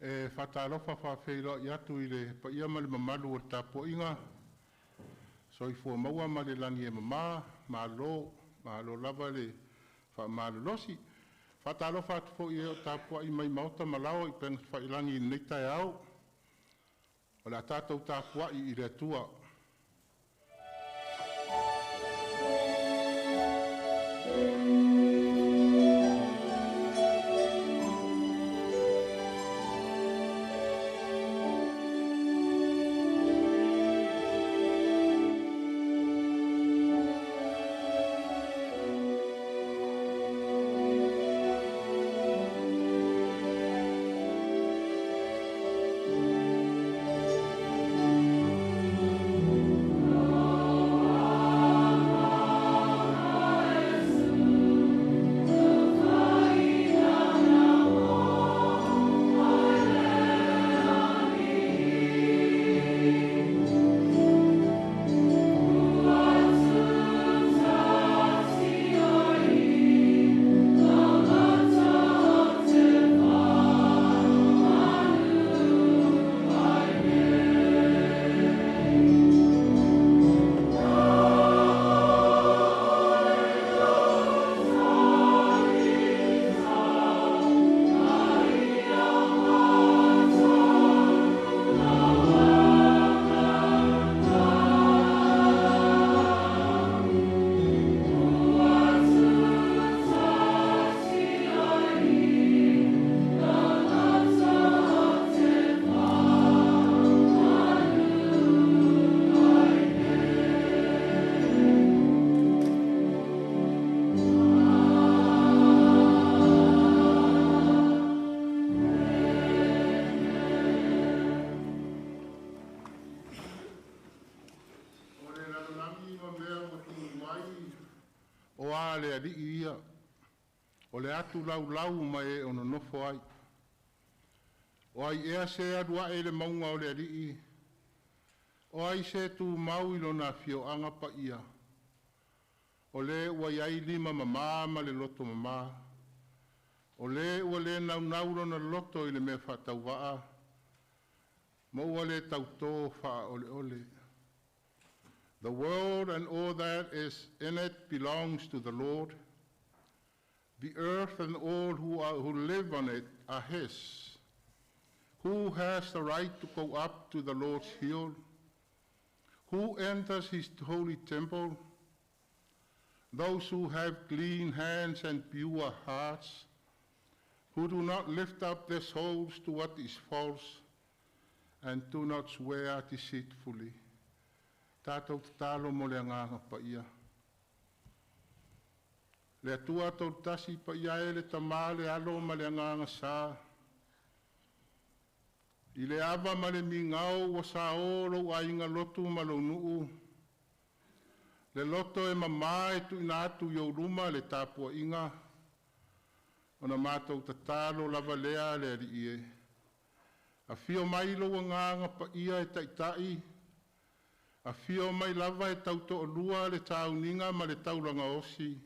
E faatalofa faafeiloai atu i le paia ma le mamalu o le tapuaiga, soifua maua ma le lagi e mama, malo, malo lava le faamalolosi. Faatalofa atu foi i e o tapuai mai maota ma laoa i upega tafailagi i lenei taeao. O le a tatou tapuai i le Atua. O le lalolagi ma mea ua tulū ai, o a le Alii ia, o le atu laulau ma e o nonofo ai. O ai ea se alu ae i le mauga o le Alii, o ai se tumau i lona afioaga paia, o le ua i ai lima mamā ma le loto mamā, o le ua le naunau lona loto i le mea faatauvaa, ma ua le tautō faaoleole. The world and all that is in it belongs to the Lord. The earth and all who live on it are His. Who has the right to go up to the Lord's hill? Who enters His holy temple? Those who have clean hands and pure hearts, who do not lift up their souls to what is false and do not swear deceitfully. Tatou tatalo mo le agaga paia. Le Atua tolutasi paia e le Tamā le Alo ma le Agaga Sa. I le ava ma le migao ua saō lou aiga lotu ma lou nuu, le loto e mamā e tuuina atu i ou luma le tapuaiga, ona matou tatalo lava lea le Alii e. Afio mai lou agaga paia e taitai, afio mai lava e tautoalua le tauniga ma le taulaga osi,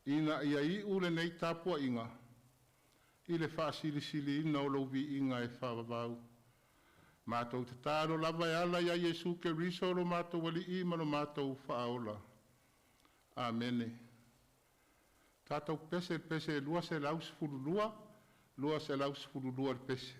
ina ia iu lenei tapuaiga i le faasilisiliina o lou viiga e faavavau. Matou tatalo lava e ala ia Iesu Keriso lo matou Alii ma lo matou Faaola. Amene. Tatou pese i le pese 212, 212 le pese.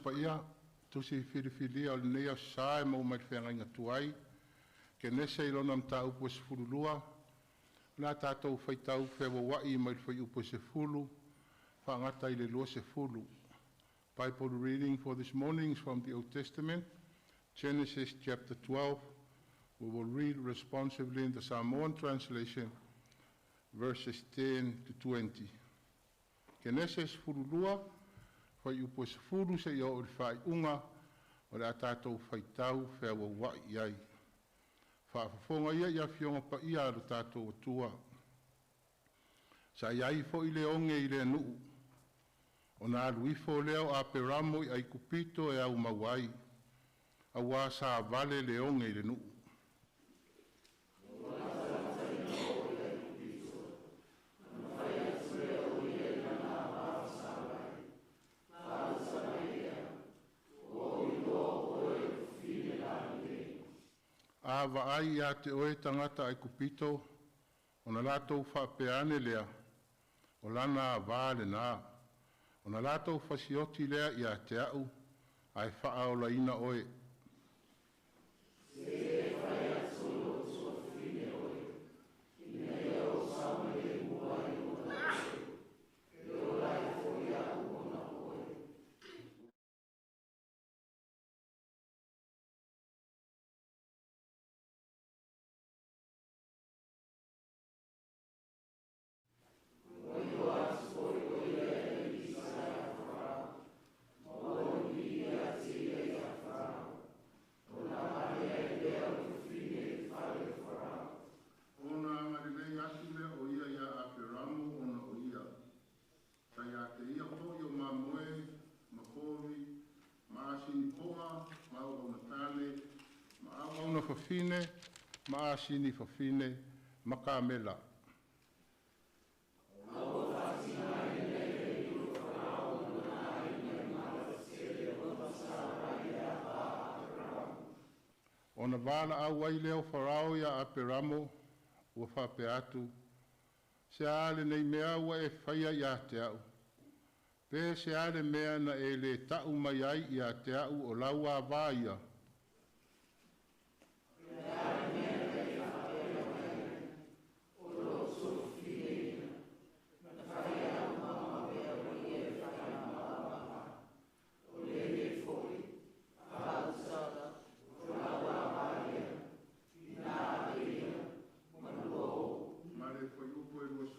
Paia, Tusi filifilia o lenei Aso Sa e maua mai le Feagaiga Tuai, Kenese i lona mataupu e 12, o le a tatou faitau feauaua'i mai le fuaiupu e 10 faagata i le 20. Bible reading for this morning is from the Old Testament, Genesis chapter 12. We will read responsively in the Samoan translation, verses 10 to 20. Kenese 12, fuaiupu e 10 seia oo i le faaiuga o le a tatou faitau feauaua'i i ai. Faafofoga ia i Afioga Paia a lo tatou Atua. Sa i ai foi le oge i lea nuu, ona alu ifo lea o Aperamo i Aikupito e aumau ai, auā sa vale le oge i le nuu. A vaai ia te oe tagata Aikupito, ona latou faapea ane lea, ‘O lana ava lena,’ ona latou fasioti lea ia te a'u, ae faaolaina oe. Ona agalelei atu lea o ia iā Aperamo ona o ia. Sa ia te ia foi o mamoe ma povi ma asini po'a ma auauna tane ma auauna fafine ma asini fafine ma kamela. Ona valaau ai lea o Farao ia Aperamo, ua faapea atu, “Se a lenei mea ua e faia ia te a'u? Pe se a le mea na e lē ta'u mai ai ia te a'u o lau āvā ia?” Ma le fuaiupu e 20.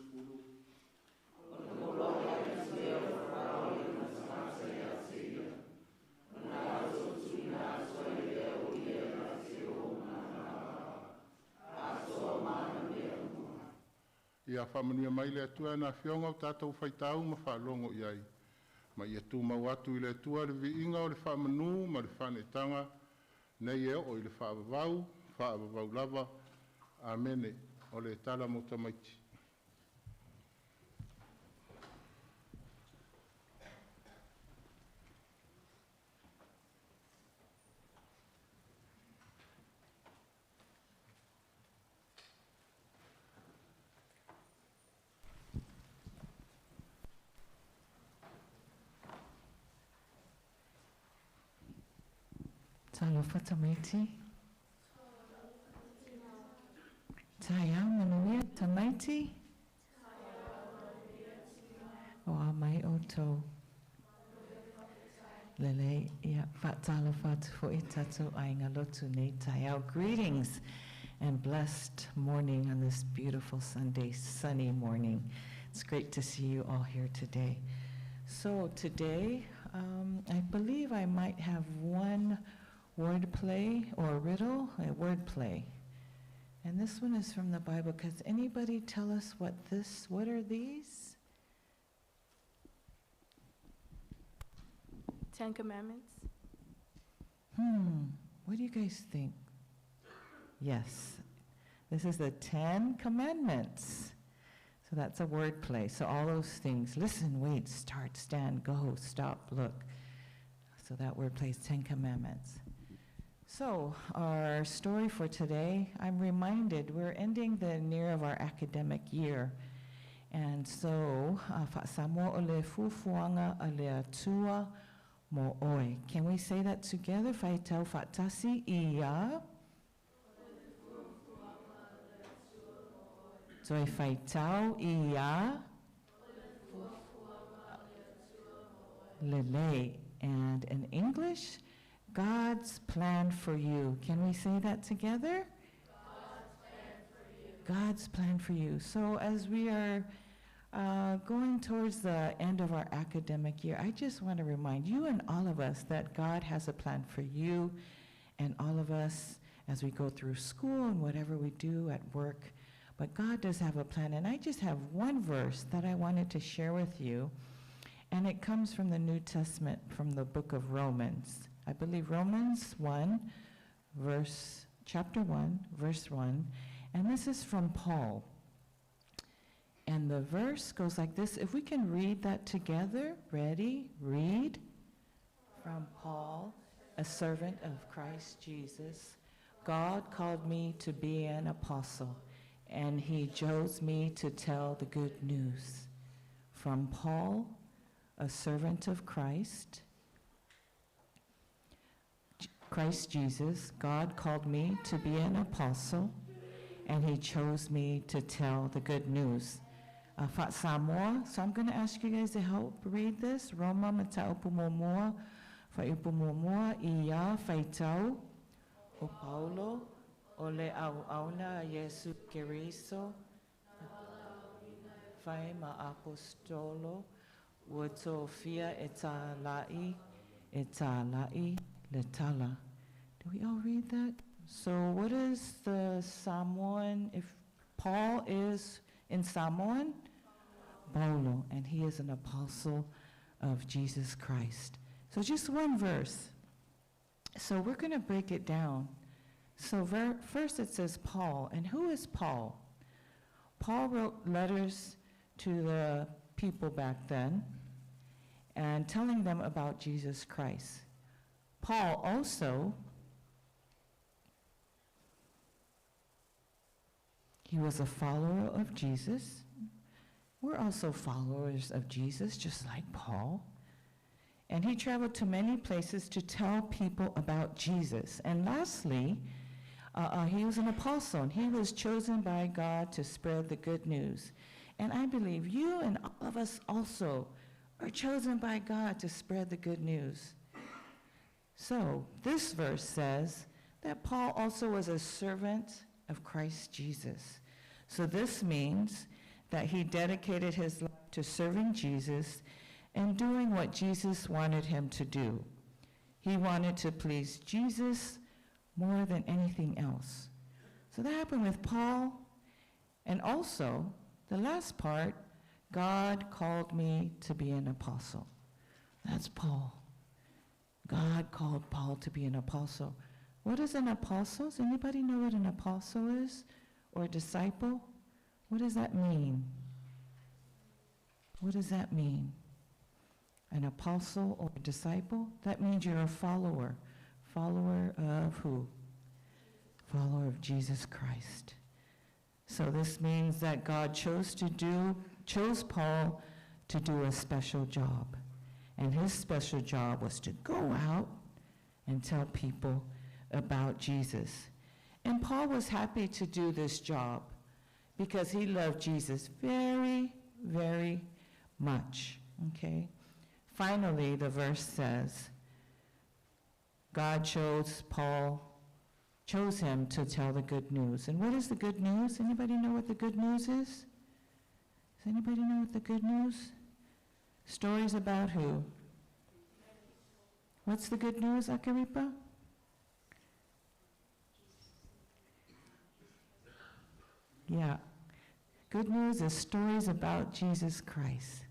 Ia faamanuia mai le Atua i ana Afioga ua tatou faitau ma faalogo i ai. Ma ia tumau atu i le Atua le viiga o le faamanu ma le faaneetaga nei e oo i le faavavau, faavavau lava. Amene. O le tala mo tamaiti. Talofa tamaiti. Taeao manuia tamaiti. O a mai outou. Lelei, ia faatalofa atu foi tatou aiga lotu nei taeao. Greetings and blessed morning on this beautiful Sunday, sunny morning. It's great to see you all here today. So today, I believe I might have one word play or riddle, a word play. And this one is from the Bible. Can anybody tell us what are these? 10 Commandments. What do you guys think? Yes. This is the 10 Commandments. So that's a word play. So all those things, listen, wait, start, stand, go, stop, look. So that word play is 10 Commandments. So our story for today, I'm reminded we're ending the near of our academic year. And so, faasamoa o le fuafuaga a le Atua mo oe. Can we say that together? Faitau fa'atasi ia. Toe faitau ia. Lelei. And in English, God's plan for you. Can we say that together? God's plan for you. So as we are going towards the end of our academic year, I just want to remind you and all of us that God has a plan for you and all of us as we go through school and whatever we do at work. But God does have a plan. And I just have one verse that I wanted to share with you. And it comes from the New Testament, from the book of Romans. I believe Romans 1, chapter 1, verse 1. And this is from Paul. And the verse goes like this. If we can read that together. Ready? Read. From Paul, a servant of Christ Jesus. God called me to be an apostle, and he chose me to tell the good news. From Paul, a servant of Christ Jesus, God called me to be an apostle, and he chose me to tell the good news. Fa'asamoa, so I'm going to ask you guys to help read this. Roma mataupu muamua, fuaiupu muamua, ia faitau, o Paulo, o le auauna a Iesu Keriso, fai ma aposetolo, ua tofia e tala'i, e tala'i, le tala. Do we all read that? So what is the Samoan, if Paul is in Samoan? Paulo, and he is an apostle of Jesus Christ. So just one verse. So we're going to break it down. So first it says Paul, and who is Paul? Paul wrote letters to the people back then and telling them about Jesus Christ. Paul also, he was a follower of Jesus. We're also followers of Jesus, just like Paul. And he traveled to many places to tell people about Jesus. And lastly, he was an apostle, and he was chosen by God to spread the good news. And I believe you and all of us also are chosen by God to spread the good news. So this verse says that Paul also was a servant of Christ Jesus. So this means that he dedicated his life to serving Jesus and doing what Jesus wanted him to do. He wanted to please Jesus more than anything else. So that happened with Paul. And also, the last part, God called me to be an apostle. That's Paul. God called Paul to be an apostle. What is an apostle? Does anybody know what an apostle is? Or a disciple? What does that mean? What does that mean? An apostle or a disciple? That means you're a follower. Follower of who? Follower of Jesus Christ. So this means that God chose Paul to do a special job. And his special job was to go out and tell people about Jesus. And Paul was happy to do this job because he loved Jesus very, very much, okay? Finally, the verse says, God chose Paul, chose him to tell the good news. And what is the good news? Anybody know what the good news is? Does anybody know what the good news? Stories about who? What's the good news, Akaripa? Yeah. Good news is stories about Jesus Christ.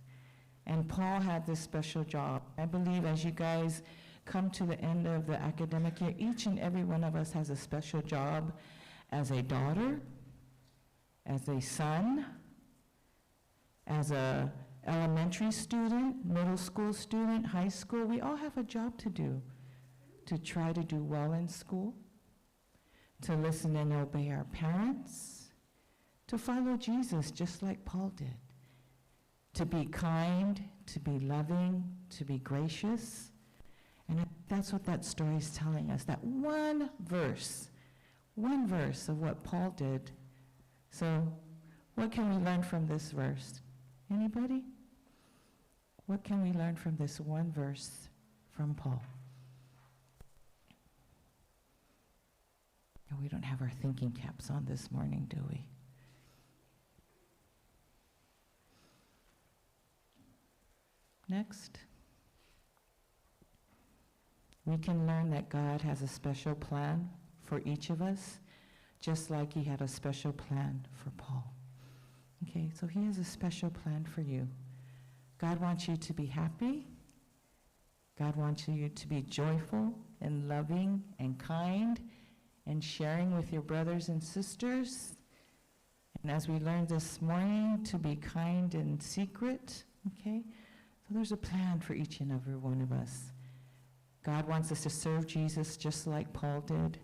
And Paul had this special job. I believe as you guys come to the end of the academic year, each and every one of us has a special job as a daughter, as a son, as a elementary student, middle school student, high school. We all have a job to do, to try to do well in school, to listen and obey our parents, to follow Jesus just like Paul did, to be kind, to be loving, to be gracious. And that's what that story is telling us, that one verse of what Paul did. So what can we learn from this verse? Anybody? What can we learn from this one verse from Paul? And we don't have our thinking caps on this morning, do we? Next. We can learn that God has a special plan for each of us, just like he had a special plan for Paul. Okay, so he has a special plan for you. God wants you to be happy. God wants you to be joyful and loving and kind and sharing with your brothers and sisters. And as we learned this morning, to be kind in secret, okay? So there's a plan for each and every one of us. God wants us to serve Jesus just like Paul did.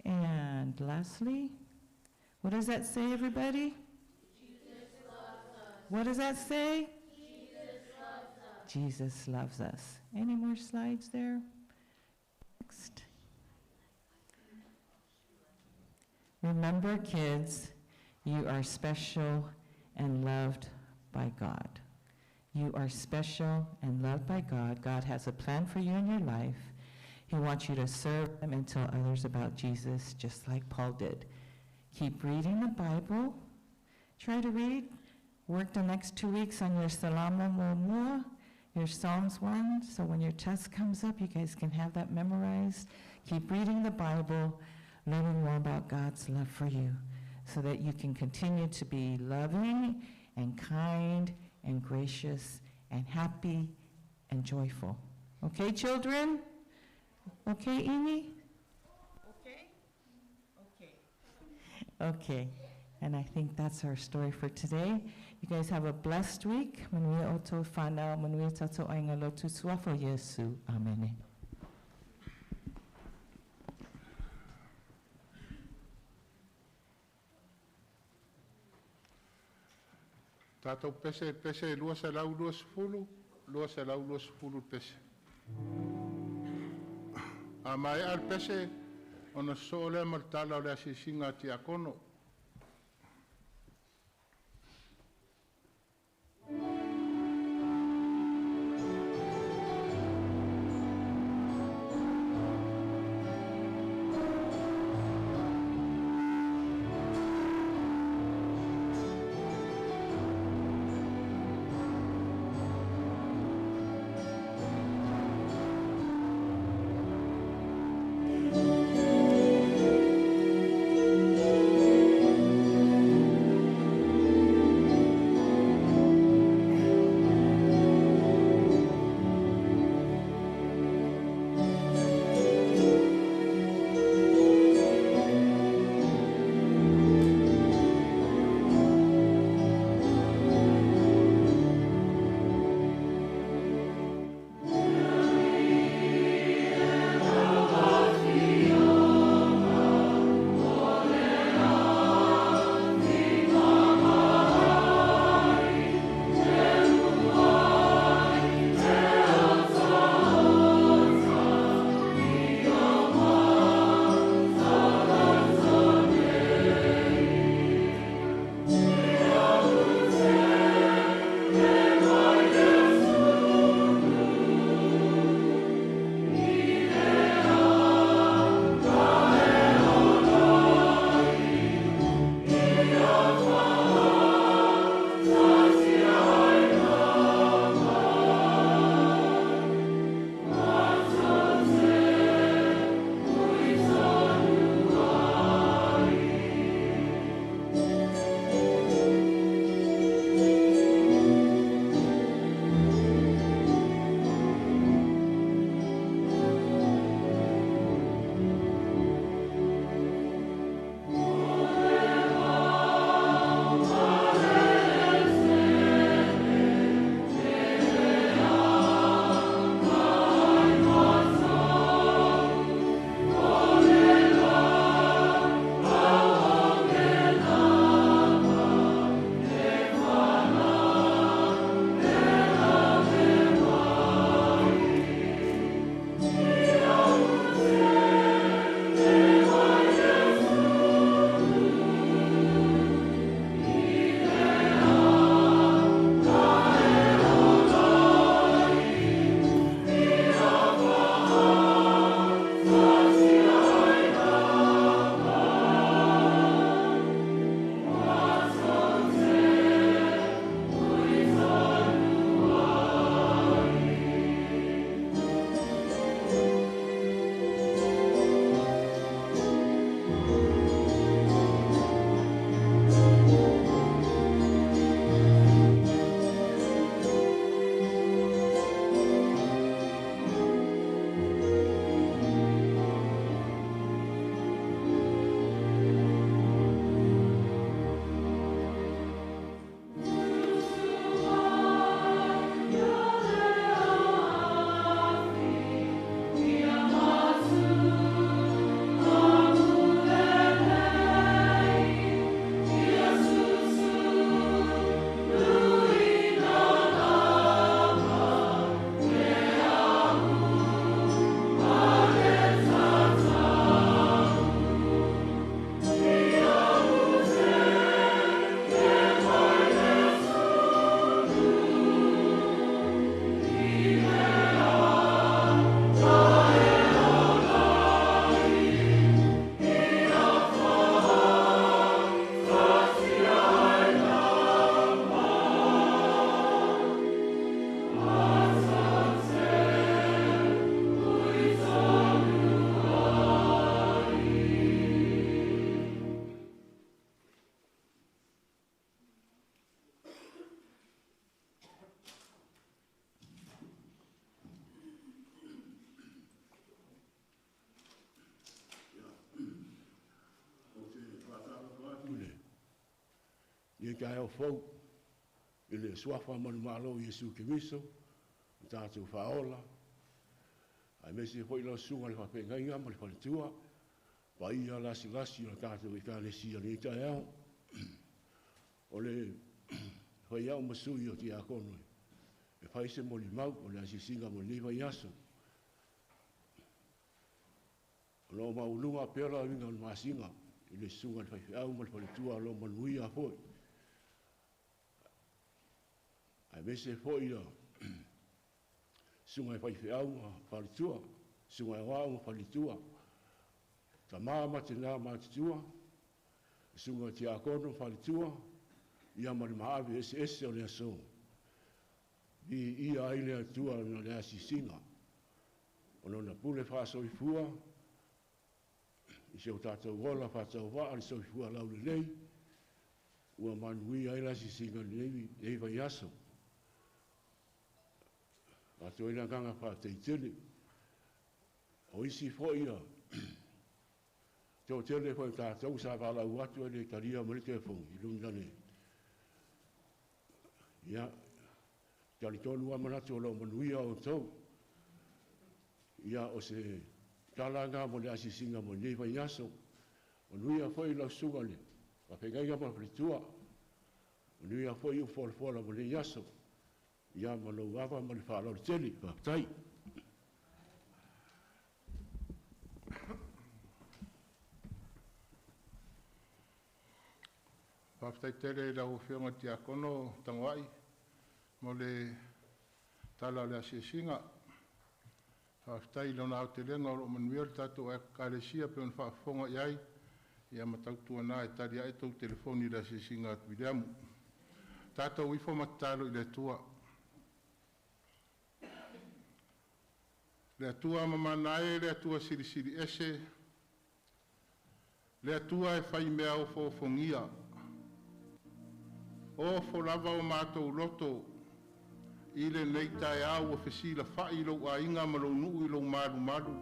And lastly, what does that say, everybody? Jesus loves us. What does that say? Jesus loves us. Jesus loves us. Any more slides there? Next. Remember, kids, you are special and loved by God. You are special and loved by God. God has a plan for you in your life. He wants you to serve him and tell others about Jesus, just like Paul did. Keep reading the Bible. Try to read. Work the next 2 weeks on your Salamo Muamua, your Psalms 1, so when your test comes up, you guys can have that memorized. Keep reading the Bible, learning more about God's love for you, so that you can continue to be loving and kind and gracious and happy and joyful. Okay, children? Okay, Amy? Okay? Okay. Okay. And I think that's our story for today. You guys have a blessed week. Manuia oto whanau, manuia tato ainga lotu suafo Yesu. Amen. Tatou pese, pese, 220, 220 pese. A mai al pese, ona so le martala o le asisinga tiakono. Thank you. Lenei taeao fou i le suafa manumalo o Iesu Keriso, o tatou faaola, aemaise foi lau susuga i le faafeagaiga ma le faletua, paia lasilasi o le tatou Ekalesia i lenei taeao. O le fai au ma sui o tiakono e fai se molimau o le asiasiga mo lenei vaiaso. O lo o maualuga pea le aoina o le masina i le susuga i le faifeau ma le faletua o lo o manuia foi. Aemaise foi o susuga i faifeau ma faletua, susuga aoao ma faletua, tama ma tina matutua, susuga i tiakono ma faletua, ia ma le maave eseese o le aso. Viia ai le Atua ona o le asiasiga, o Lona pule faasoifua i si o tatou ola faatauvaa i le soifua laulelei, ua manuia ai le asiasiga i lenei vaiaso. E avatu ai le agaga faafetai tele. O isi foi toatele foi o tatou sa valaau atu e le talia mai le telefoni i luga nei. Ia, talitonu lava manatu o lo o manuia outou. Ia, o se tala lena mo le asiasiga mo lenei vaiaso. Manuia foi lau susuga i le faafeagaiga ma le faletua. Manuia foi upu folafola mo lenei aso. Ia, ma lou ava ma le faaaloalo tele. Faafetai. Faafetai tele i lau Afioga i le Tiakono Tagoai mo le tala o le asiasiga. Faafetai i lona aotelega o lo o manuia le tatou Ekalesia pei ona faafofoga i ai, ia ma tautuana e tali ae tou telefoni i le asiasiga a Viliamu. Tatou ifo ma tatalo i le Atua. Le Atua mamana e, le Atua silisili ese, le Atua e faimea ofoofogia, ofo lava o matou loto i lenei taeao ua fesilafai lou aiga ma lou nuu i lou malumalu.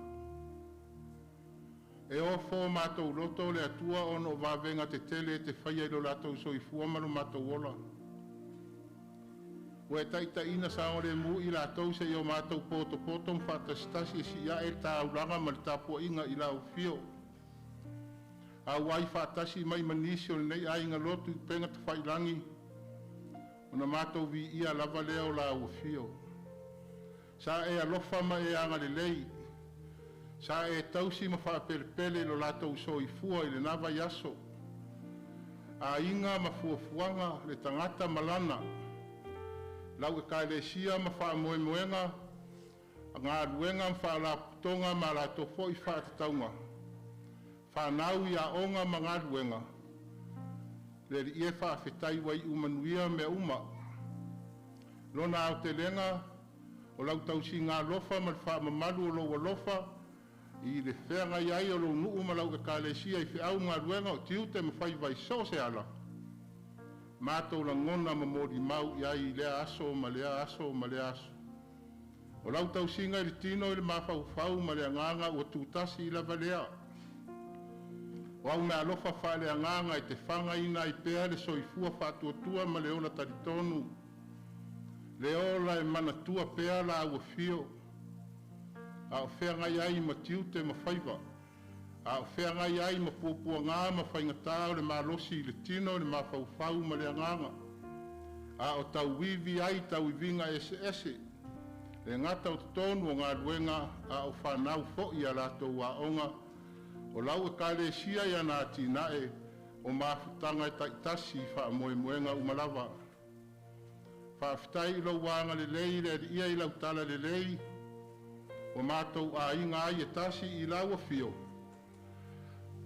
E ofo o matou loto le Atua ona o vavega tetele e te faia i lo latou soifua ma lo matou ola. Ua e taitaiina saogalemu i latou seia o matou potopoto ma faatasitasi e si'ia'e le taulaga ma le tapuaiga i lau Afio, auai faatasi mai ma nisi o lenei aiga lotu i upega tafailagi ona matou viia lava lea o lau Afio. Sa e alofa ma e agalelei, sa e tausi ma faapelepele lo latou soifua i lena vaiaso, aiga ma fuafuaga, le tagata ma lana, lau Ekalesia ma faamoemoega, galuega ma faalapotopotoga ma a latou foi faatatauga, fanau i aoga ma galuega. Le Alii e, faafetai ua iu manuia mea uma. Lona aotelega o lau tausiga alofa ma le faamamalu o lou alofa i le feagai ai o lou nuu ma lau Ekalesia i feau ma galuega, o tiute ma faiva i so o se ala, matou lagona ma molimau i ai i lea aso ma lea aso ma lea aso. O lau tausiga i le tino i le mafaufau ma le agaga ua tutasi lava lea. O au meaalofa faaleagaga e te fagaina ai pea le soifua faatuatua ma le ola talitonu, le ola e manatua pea lau afio, a o feagai ai ma tiute ma faiva, a o feagai ai ma puapuaga ma faigata o le malosi i le tino, i le mafaufau ma le agaga, a o tauivi ai tauiviga eseese, le gata o totonu o galuega a o fanau foi i a latou aoga, o lau Ekalesia i ana atinae o mafutaga taitasi i faamoemoega uma lava. Faafetai i lou agalelei le Alii i lau talalelei, ua matou aiga ai e tasi i lau afio,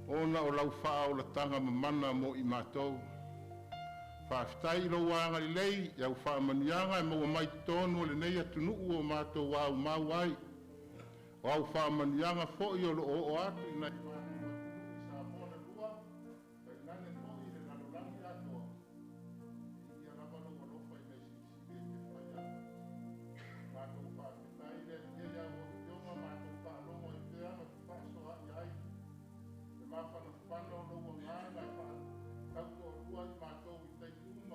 ona o lau faaolataga mamana mo i matou. Faafetai i lou agalelei i au faamanuiaga e maua mai totonu o lenei atunuu ua matou aumau ai. O au faamanuiaga foi o lo o oo atu i nai o matou atunuu i Samoa na lua, tainane foi le lalolagi atoa. Viia lava lou alofa i mea silisili e te faia. Matou faafetai le Alii i a oulua afioga, matou faalogo ai pea ma fefaasoaai ai le mafanafana o lou agaga e tautoalua ai matou i taimi uma.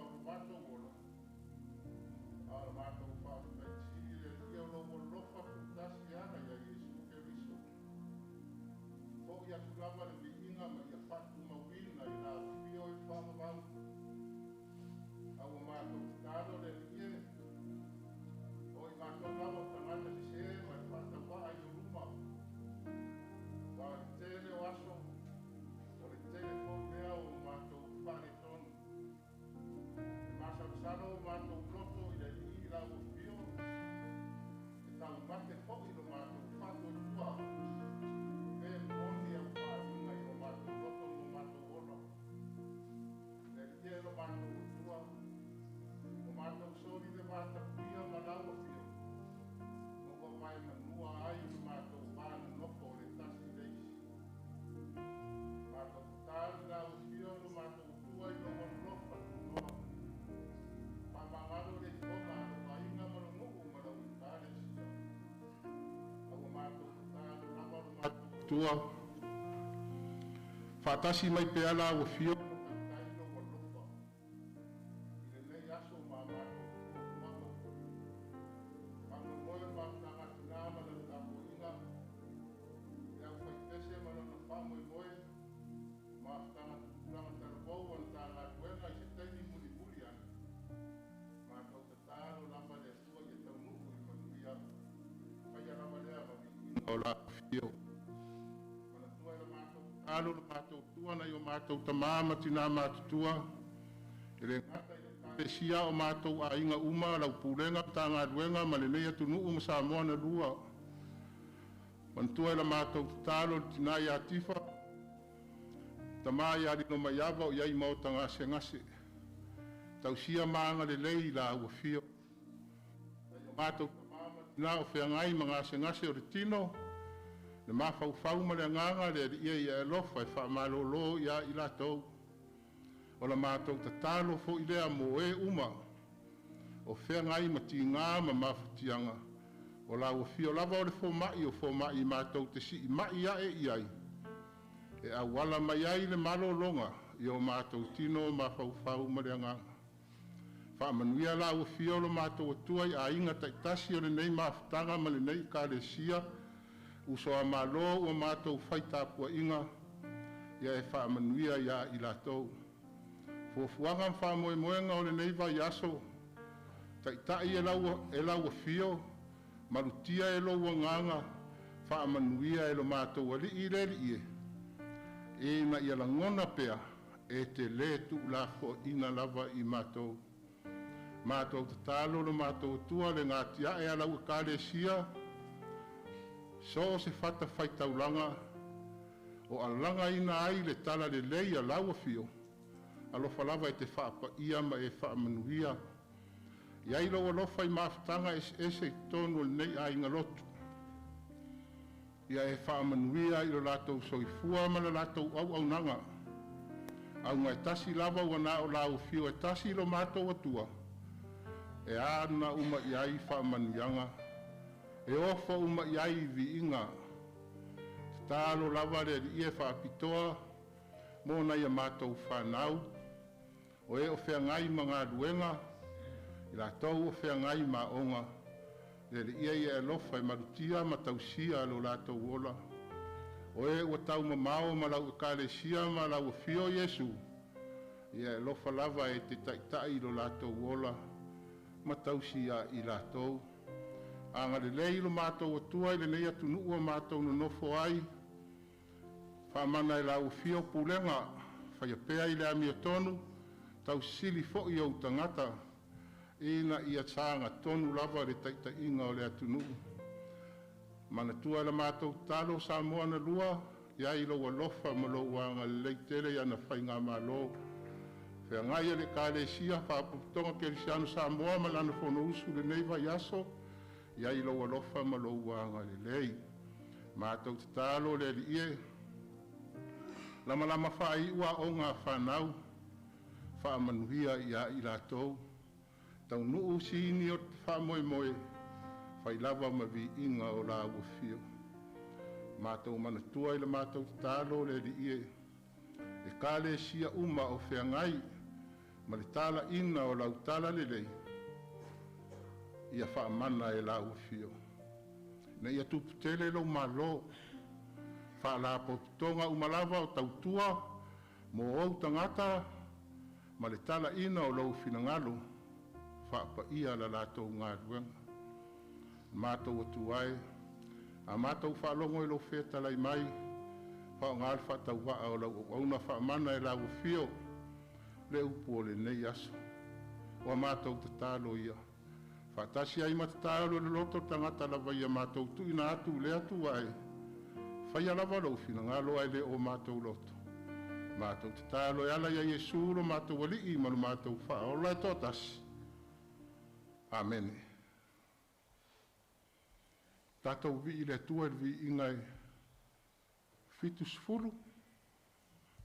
lava le viiga ma ia faatumauina i lau Afio i le faavavau. A ua matou tatalo le Alii e, o i matou lava o tagata sesē ma le faatauvaa i ou luma, aua o le tele o aso, o le tele foi lea o matou faaletonu. E masalosalo o matou loto i le Alii i lau Afio, e taumate foi lo matou faatuatua, pe moni au faaaliga i o matou loto ma o matou ola. Le Alii e lo matou Atua, ua matou soli le vatapuia ma lau Afio, ma ua vaemanua ai lo matou va nonofo o le tasi i le isi. Matou tatalo i lau Afio lo matou Atua i lou alofa tunoa. Faamagalo le ifoga a lou aiga ma lou nuu ma lau Ekalesia. A ua matou tatalo lava lo matou Atua, faatasi mai pea lau Afio ma taitai lou alofa i lenei aso ma a matou fuafuaga. Faamoemoe o le mafutaga a tina ma lana tapuaiga, le aufaipese ma lona faamoemoe, mafutaga tupulaga talavou o le Matagaluega i se taimi mulimuli ane, matou tatalo lava le Atua ia taunuu i le manuia, faia lava lea ma viiga o lau Afio. Manatua e la matou tatalo lo matou Atua nai o matou tamā ma tinā matutua, e le gata i le Ekalesia o matou aiga uma, lau pulega, Matagaluega ma lenei atunuu ma Samoa na lua. Manatua e la matou tatalo le tina ia Tifa, tamā ia Lilomaiava o i ai maota gasegase. Tausia ma agalelei i lau Afio. Nai o matou tamā ma tinā o feagai ma gasegase o le tino, le mafaufau ma le agaga, le Alii e ia e alofa e faamalolo ia i latou. O la matou tatalo foi lea mo e uma o feagai ma tigā ma mafatiaga, o lau Afio lava o le fomai o fomai matou te siimai ae i ai, e auala mai ai le malologa i o matou tino, mafaufau ma le agaga. Faamanuia lau Afio lo matou Atua i aiga taitasi o lenei mafutaga ma lenei Ekalesia, uso a Malo ua matou fai tapuaiga, ia e faamanuia ia i latou. Fuafuaga ma faamoemoega o lenei vaiaso, taitai e lau Afio, malutia e lou Agaga, faamanuia e lo matou Alii le Alii e, ina ia lagona pea e te le tuulafoaiina lava i matou. Matou tatalo lo matou Atua le gatiae a lau Ekalesia, so o se fatafaitaulaga o alagaina ai le talalelei a lau Afio, alofa lava e te faapaia ma e faamanuia. I ai lou alofa i mafutaga eseese i totonu o lenei aiga lotu. Ia e faamanuia i lo latou soifua ma le latou auaunaga. Auga e tasi lava ua na o lau Afio e tasi lo matou Atua, e ana uma i ai faamanuiaga, e ofo uma i ai viiga. Tatalo lava le Alii e faapitoa mo nai a matou fanau, o e o feagai ma galuega, i latou o feagai ma aoga, le Alii e ia e alofa e malutia ma tausia lo latou ola. O e ua taumamao ma lau Ekalesia ma lau Afio Iesu, ia e alofa lava e te taitai lo latou ola ma tausi ia i latou. Agalelei lo matou Atua i lenei atunuu ua matou nonofo ai, faamana e lau Afio pulega, faia pea i le amiotonu, tausili foi ou tagata, ina ia sagatonu lava le taitaiga o le atunuu. Manatua e la matou tatalo Samoa na lua, i ai lou alofa ma lou agalelei tele i ana faigamalo. Feagai e le Ekalesia Faalapotopotoga Kerisiano Samoa ma lana Fonousu i lenei vaiaso, i ai lou alofa ma lou agalelei. Matou tatalo le Alii e, lamalama faaiu aoga a fanau, faamanuia ia i latou, taunuu sini o le faamoemoe, fai lava ma viiga o lau Afio. Matou manatua i le matou tatalo le Alii e, Ekalesia uma o feagai ma le talaiina o lau talalelei, ia faamana e lau Afio. Ina ia tuputele lou malo, Faalapotopotoga uma lava o tautua mo ou tagata ma le talaiina o lou finagalo faapaia la latou galuega. Matou Atua e, a matou faalogo i lou fetalai mai, faaaoga le faatauvaa o lau auauna faamana e lau afio le upu o lenei aso. Ua matou tatalo ia, faatasi ai ma tatalo i le loto le tagata lava ia matou tuuina atu i le Atua e faia lava lou finagalo ae le o matou loto. Matou tatalo e ala ia Iesu lo matou Alii ma lo matou Faaola e toatasi. Amene. Tatou vivii i le Atua i le viiga e 70,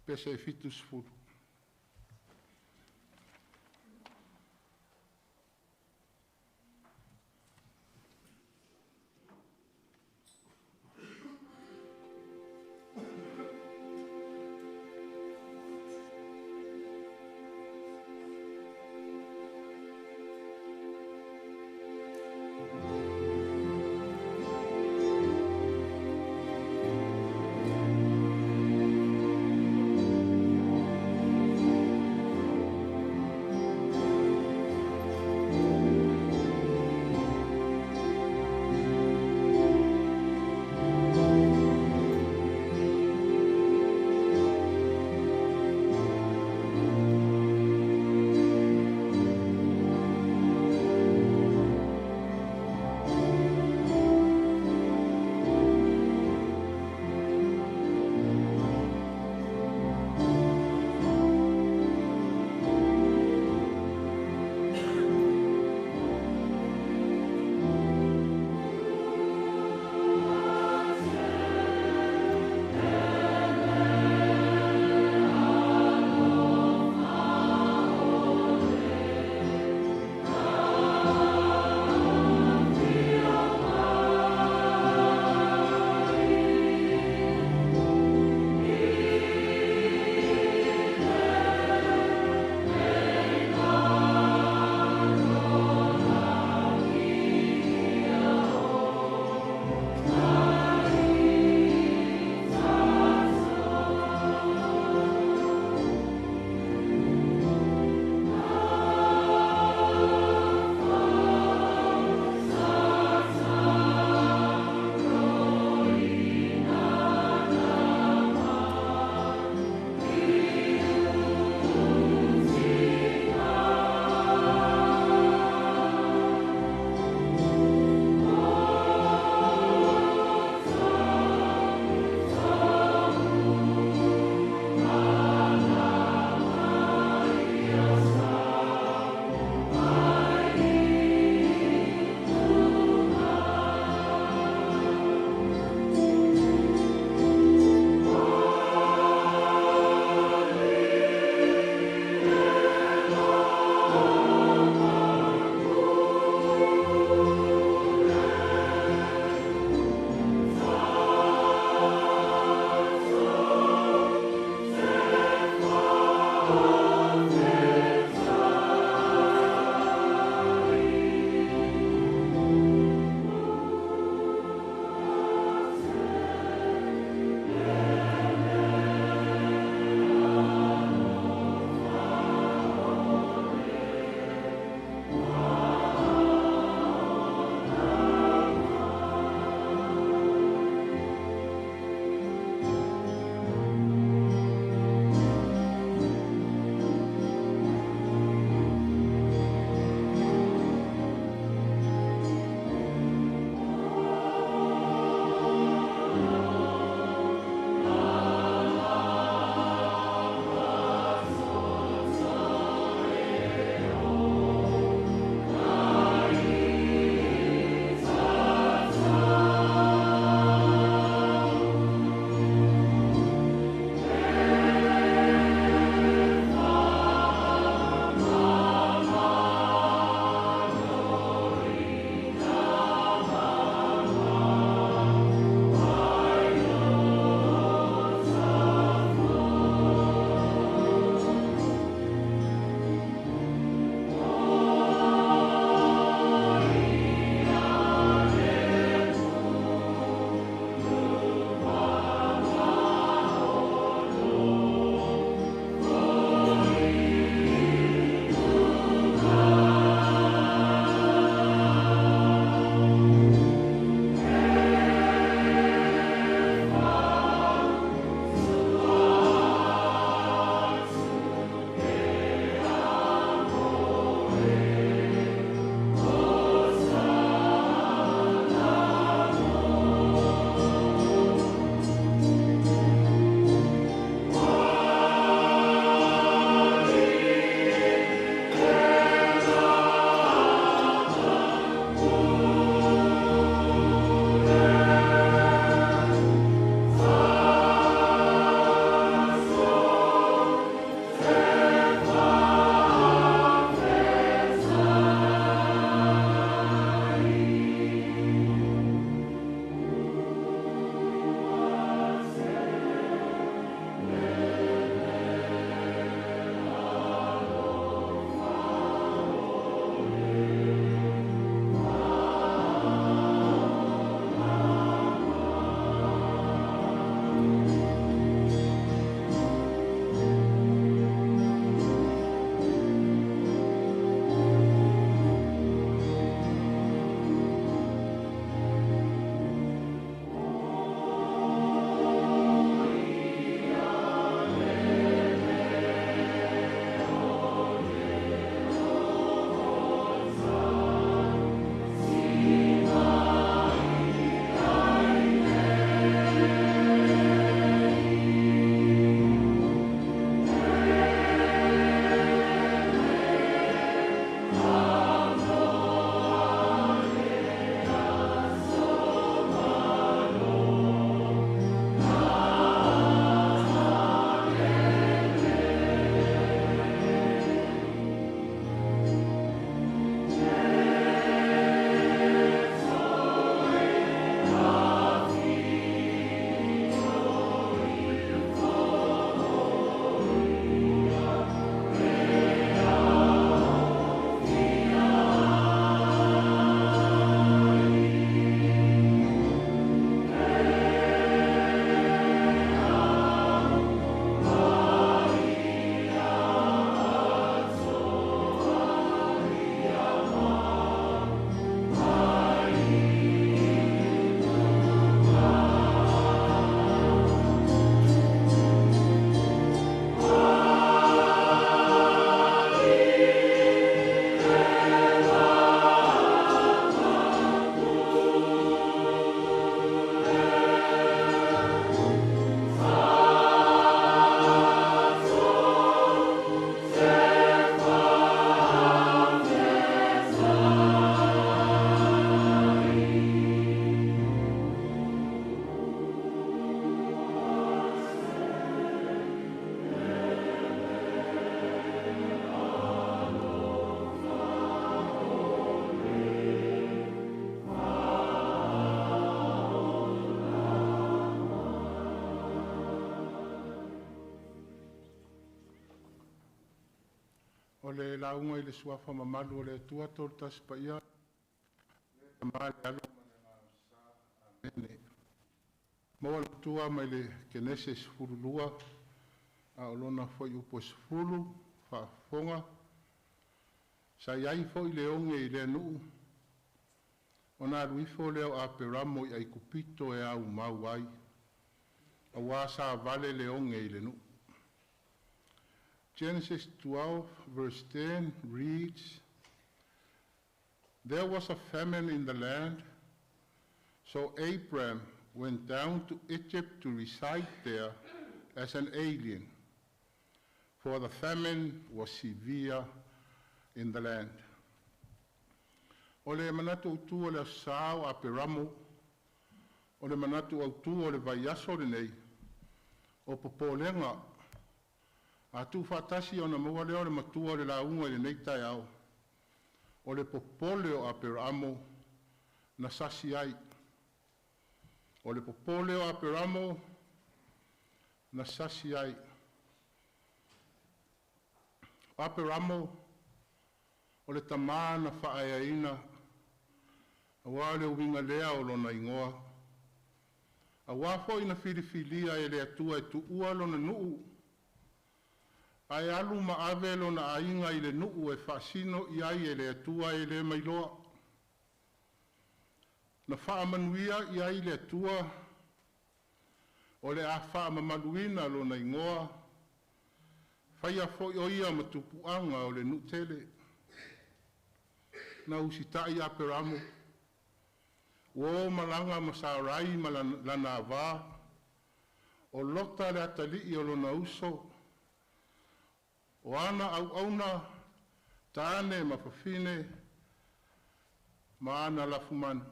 pese e 70. O le lauga i le Suafa mamalu o le Atua Tolutasi Paia, le Tama le Alo ma le Agaga Sa. Amene. Maua le matua mai le Kenese 12, a o lona fuaiupu e 10, faafofoga. Sa i ai foi le oge i lea nuu, ona alu ifo lea o Aperamo i Aikupito e aumau ai, auā sa vale le oge i le nuu. Genesis 12, verse 10 reads, "There was a famine in the land, so Abram went down to Egypt to reside there as an alien, for the famine was severe in the land." O le manatu autu o le Aso Sa o Aperamo, o le manatu autu o le vaiaso lenei, o popolega. A tuufaatasi ona maua lea o le matua o le lauga i lenei taeao, o le popole o Aperamo na sasi ai. O le popole o Aperamo na sasi ai. O Aperamo o le tama na faaeaina auā o le uiga lea o lona igoa. Auā foi na filifilia e le Atua e tuua lona nuu ae alu ma ave lona aiga i le nuu e faasino i ai e le Atua e le mailoa. Na faamanuia i ai le Atua o le a faamamaluina lona igoa, faia foi o ia ma tupuaga o le nuu tele. Na usitai Aperamo, ua o malaga ma Sarai ma lana avā, o Lota le atalii o lona uso, o ana auauna, tane ma fafine, ma ana lafumanu.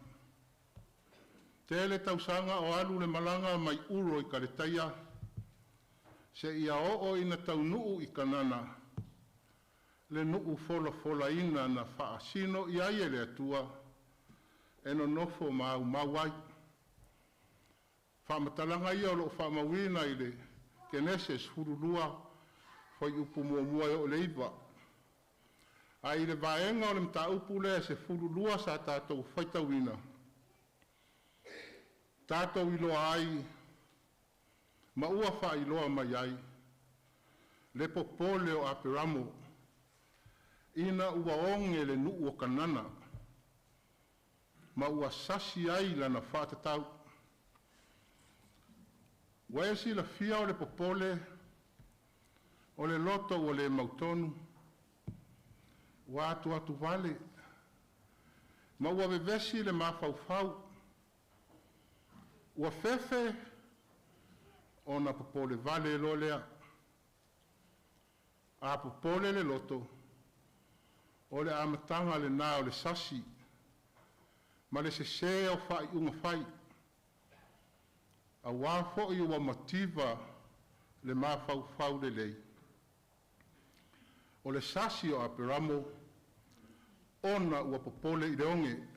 Tele tausaga o alu le malaga mai Uro i Kaletaia, seia oo ina taunuu i Kanana, le nuu folafolaina na faasino i ai e le Atua e nonofo ma aumau ai. Faamatalaga ia o lo o faamauina i le Kenese 12, fuaiupu 1 e oo i le 9. Ae i le vaega o le mataupu lea e 12 sa tatou faitauina, tatou iloa ai ma ua faailoa mai ai le popole o Aperamo ina ua oge le nuu o Kanana ma ua sasi ai lana faatatau. Ua e silafia o le popole o le loto ua le mautonu, ua atuatuvale ma ua vevesi le mafaufau. Ua fefe ona popolevale loa lea. A popole le loto, o le amataga lena o le sasi ma le sesē o faaiuga fai, auā foi ua mativa le mafaufau lelei. O le sasi o Aperamo ona ua popole i le oge.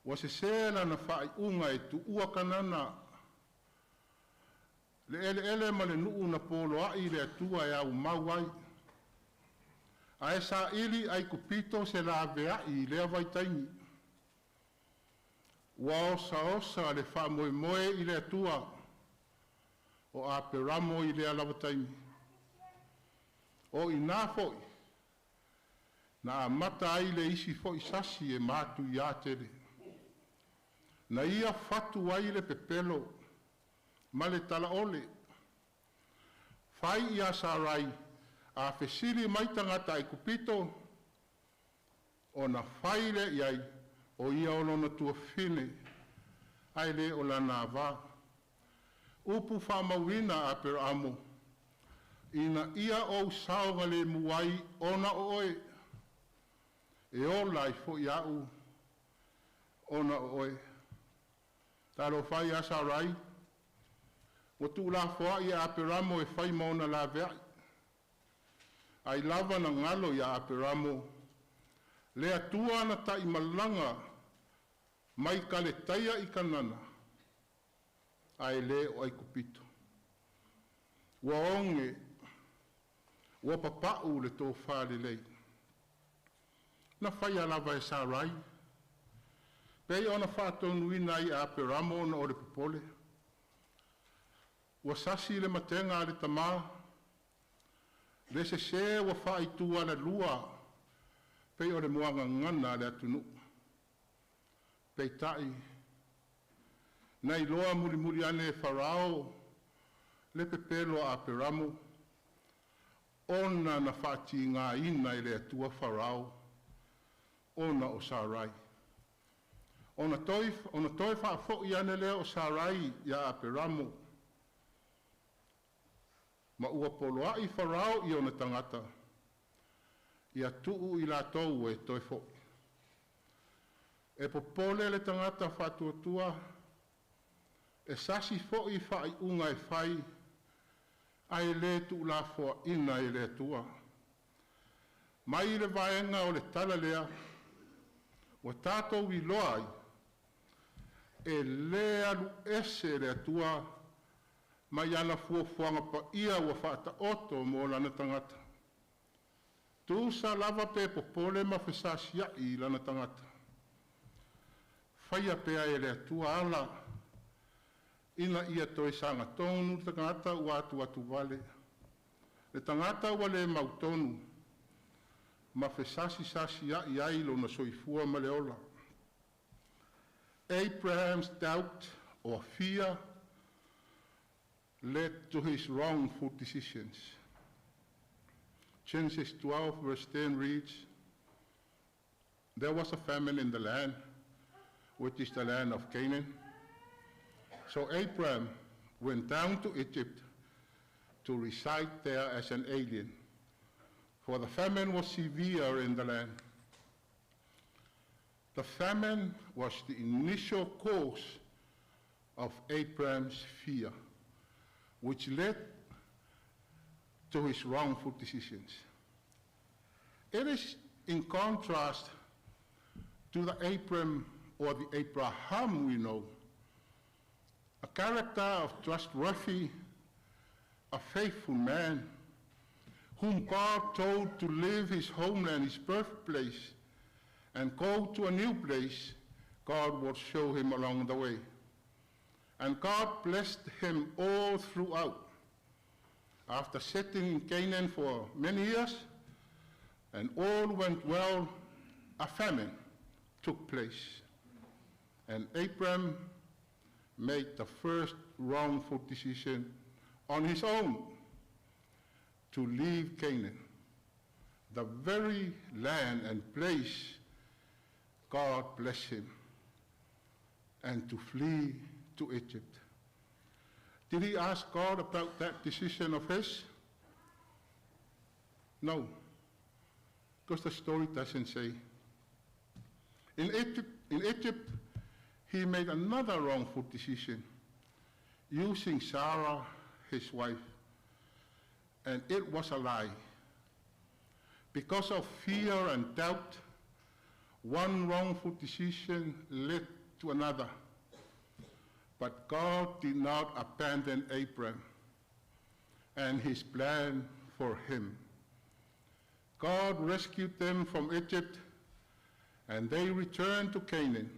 Ua sesē lana faaiuga e tuua Kanana, le eleele ma le nuu na poloai le Atua e aumau ai, ae saili Aikupito se laveai i lea vaitaimi. Ua osaosa le faamoemoe i le Atua o Aperamo i lea lava taimi. O i ina foi na amata ai le isi foi sasi e matuiā tele. Na ia fatu ai le pepelo ma le talaole. Fai ia Sarai, a fesili mai tagata Aikupito, ona fai lea i ai, o ia o lona tuafafine, ae le o lana avā. Upu faamauina a Aperamo, ina ia ou saogalemu ai ona o oe, e ola ai foi au ona o oe. Talofa e ia Sarai, ua tuulafoai e Aperamo e fai ma ona laveai. Ai lava na galo ia Aperamo le Atua na taimalaga mai Kaletaia i Kanana, ae le o Aikupito. Ua oge. Ua papa'u le tofa lelei. Na faia lava e Sarai, pei ona faatonuina ai e Aperamo ona o le popole. Ua sasi le matega a le tama, le sese ua faaitualalua pei o le muagagana a le atunuu. Peitai, na iloa mulimuli ane e Farao le pepelo a Aperamo, ona na faatigaina e le Atua Farao ona o Sarai. Ona toe faafoi ane lea o Sarai ia Aperamo, ma ua poloai Farao i ona tagata, ia tuu i latou e toe foi. E popole le tagata faatuatua, e sasi foi faaiuga e fai, ae le tuulafoaina e le Atua. Mai le vaega o le tala lea, ua tatou iloa ai, e le alu ese le Atua mai ana fuafuaga paia ua faataoto mo lana tagata. Tusa lava pe popole ma fesasiai i lana tagata, faia pea e le Atua ala ina ia toe sagatonu le tagata ua atuatuvale, le tagata ua le mautonu, ma fesasisasiai ai lona soifua ma le ola. Abraham's doubt or fear led to his wrongful decisions. Genesis 12, verse 10 reads, "There was a famine in the land, which is the land of Canaan. So Abraham went down to Egypt to reside there as an alien, for the famine was severe in the land." The famine was the initial cause of Abraham's fear, which led to his wrongful decisions. It is in contrast to the Abram or the Abraham we know, a character of trustworthy, a faithful man, whom God told to leave his homeland, his birthplace, and go to a new place God would show him along the way. And God blessed him all throughout. After sitting in Canaan for many years, and all went well, a famine took place. And Abram made the first wrongful decision on his own to leave Canaan, the very land and place God blessed him, and to flee to Egypt. Did he ask God about that decision of his? No, because the story doesn't say. In Egypt, he made another wrongful decision, using Sarah, his wife, and it was a lie. Because of fear and doubt, one wrongful decision led to another. But God did not abandon Abram and his plan for him. God rescued them from Egypt, and they returned to Canaan,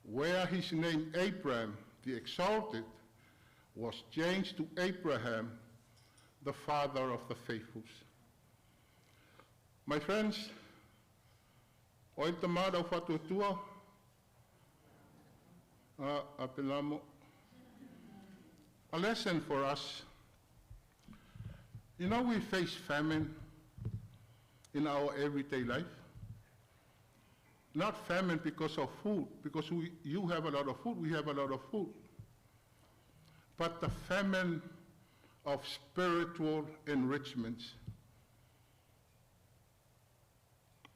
where his name Abram, the Exalted, was changed to Abraham, the father of the faithfuls. My friends, o ai tama lau faatuatua, a Apelamo. A lesson for us. We face famine in our everyday life. Not famine because of food, because you have a lot of food, we have a lot of food. But the famine of spiritual enrichments,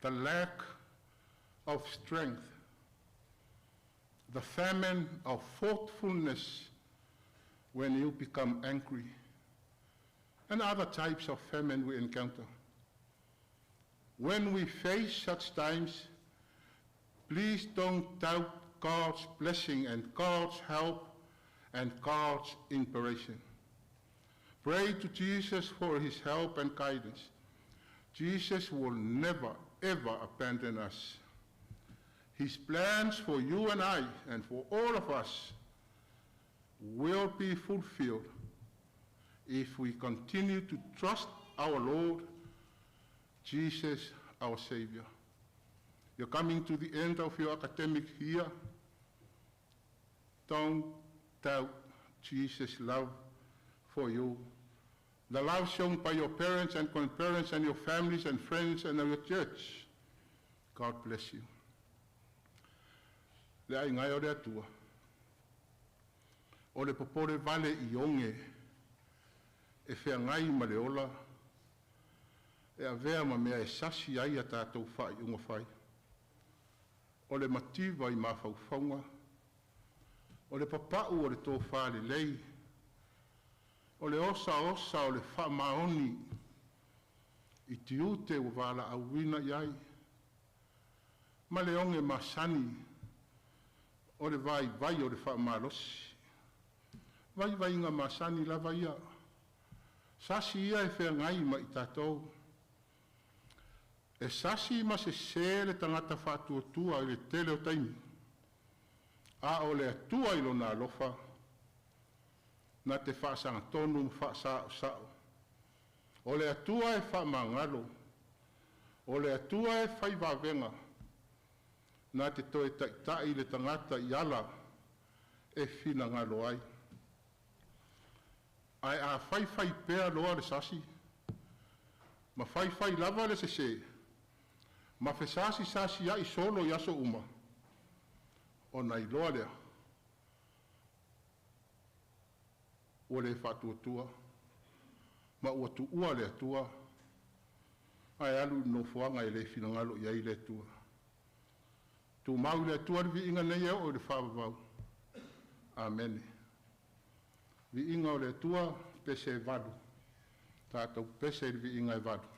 the lack of strength, the famine of thoughtfulness when you become angry, and other types of famine we encounter. When we face such times, please don't doubt God's blessing and God's help and God's inspiration. Pray to Jesus for his help and guidance. Jesus will never, ever abandon us. His plans for you and I and for all of us will be fulfilled if we continue to trust our Lord, Jesus, our Savior. You're coming to the end of your academic year. Don't doubt Jesus' love for you. The love shown by your parents and grandparents and your families and friends and your church. God bless you. Le aiga e o le Atua. O le popole vale i oge e feagai ma le ola e avea ma mea e sasi ai a tatou faaiuga fai. O le mativa i mafaufauga, o le papau o le tofa lelei, o le osaosa o le faamaoni i tiute ua valaauina i ai, ma le oge masani o le vaivai o le faamalosi. Vaivaiga masani lava ia, sasi ia e feagai ma i tatou. E sasi ma sesē le tagata faatuatua i le tele o taimi, a o le Atua i Lona alofa, na te faasagatonu ma faasaosao. O le Atua e faamagalo, o le Atua e fai vavega, na te toe taitai le tagata i ala e finagalo ai. Ae a faifai pea loa le sasi, ma faifai lava le sesē, ma fesasisasiai solo i aso uma, ona iloa lea, ua le faatuatua, ma ua tuua le Atua, ae alu i le nofoaga e le finagalo i ai le Atua. Tumau i le Atua le viiga nei e oo i le faavavau. Amene. Viiga o le Atua, pese e 8. Tatou pese i le viiga e 8.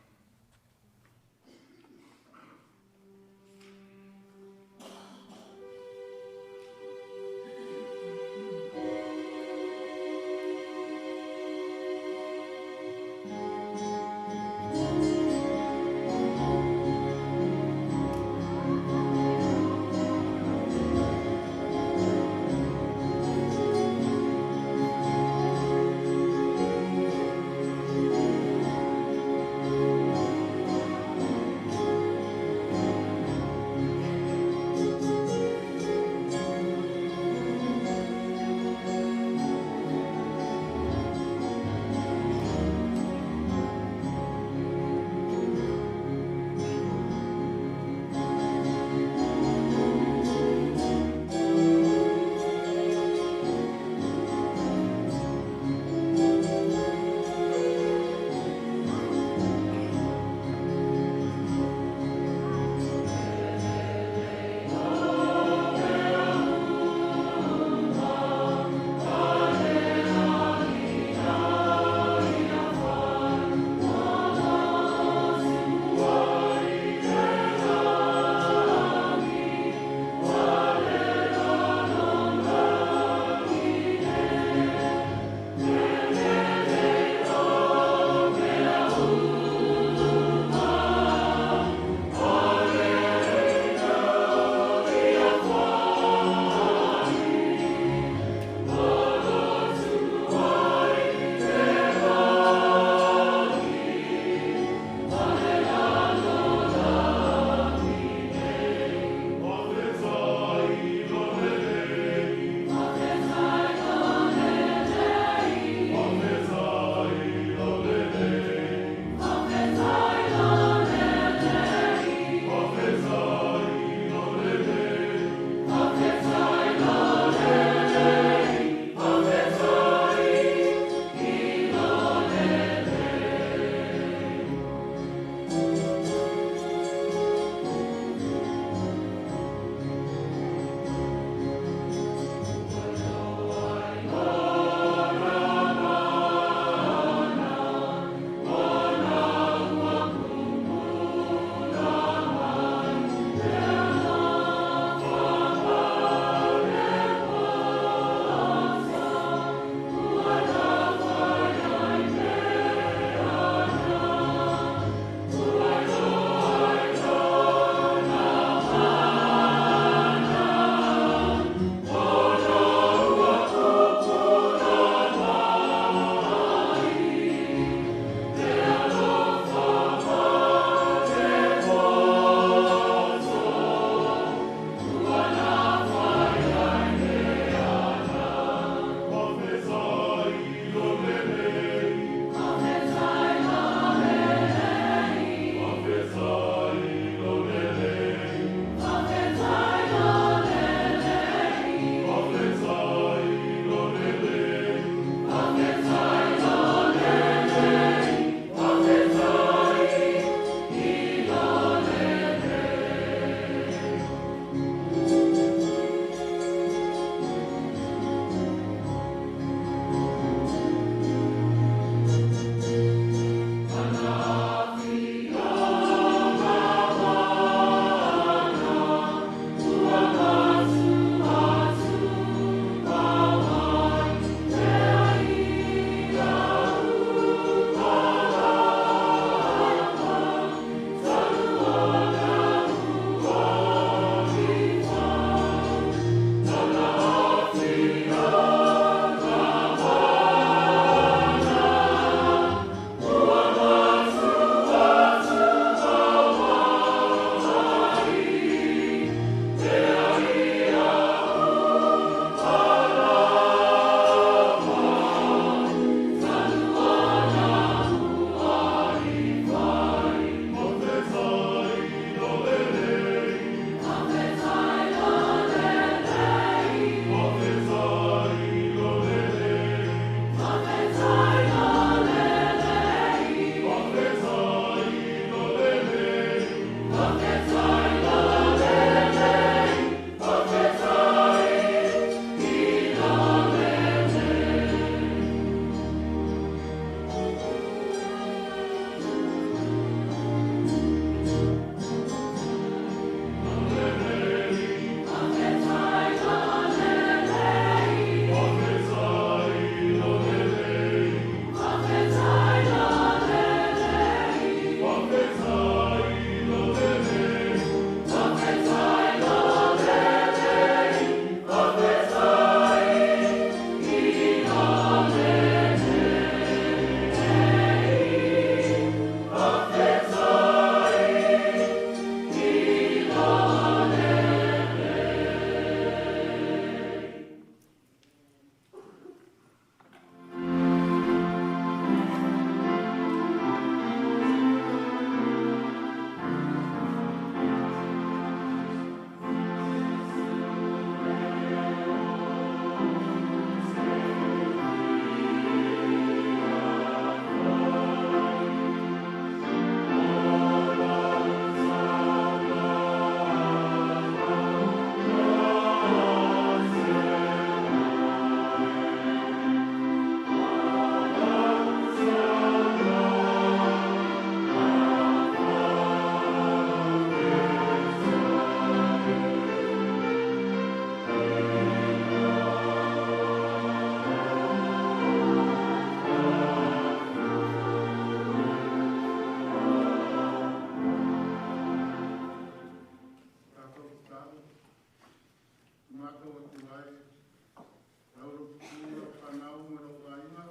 Atua e, lau lotu lau fanau ma lou aiga,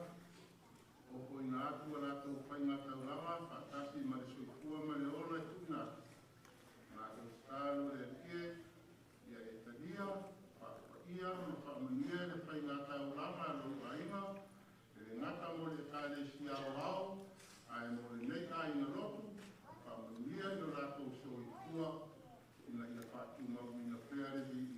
ofoina atu a latou faigataulaga faatasi ma le soifua ma le ola e tuuina atu. Matou tatalo le Alii e, ia e talia, faapaia ma faamanuia le faigataulaga a lou aiga, e le gata mo le Ekalesia aoao, ae mo lenei aiga lotu, faamanuia i lo latou soifua, ina ia faatumauina pea le viiga.